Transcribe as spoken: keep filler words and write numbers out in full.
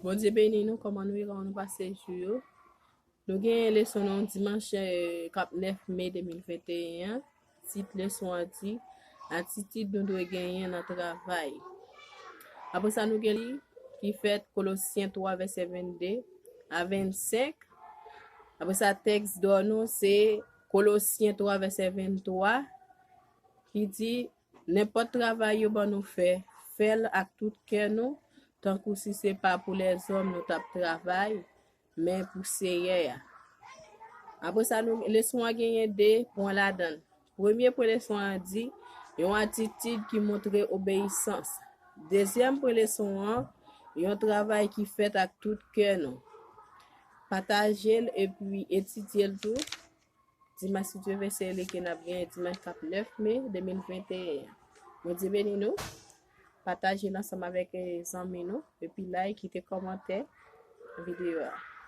Bondye beni nou, kòman nou ye, kòman nou pase jou yo? Nou genyen leson nou dimanch eh, k ap nèf me de mil venteyen an. Tit leson an di, atitid nou dwe genyen nan travay. Apre sa, nou gen li ki fèt Kolosyen twa, vèsè vennde a vennsenk. Apre sa, tèks dò nou se Kolosyen twa, vèsè venntwa, ki di, nenpòt travay yo ban nou fè, fè l ak tout kè nou, tankou si se pa pou lèzòm nou t ap travay, men pou Seyè a. Apre sa, nou, leson an genyen de pwen ladan l. Premye pwen leson an di, yon atitid ki montre obeyisans. Dezyèm pwen leson an, yon travay ki fèt ak tout kè nou. Pataje l epi etidye l tou. Dimanch, si Dye vle, se li ke n ap genyen dimanch k ap nèf me de mil venteyen an. Bondye beni nou. Pataje l ansanm avèk eh, zanmi nou. Epi like, kite kòmantè videyo a.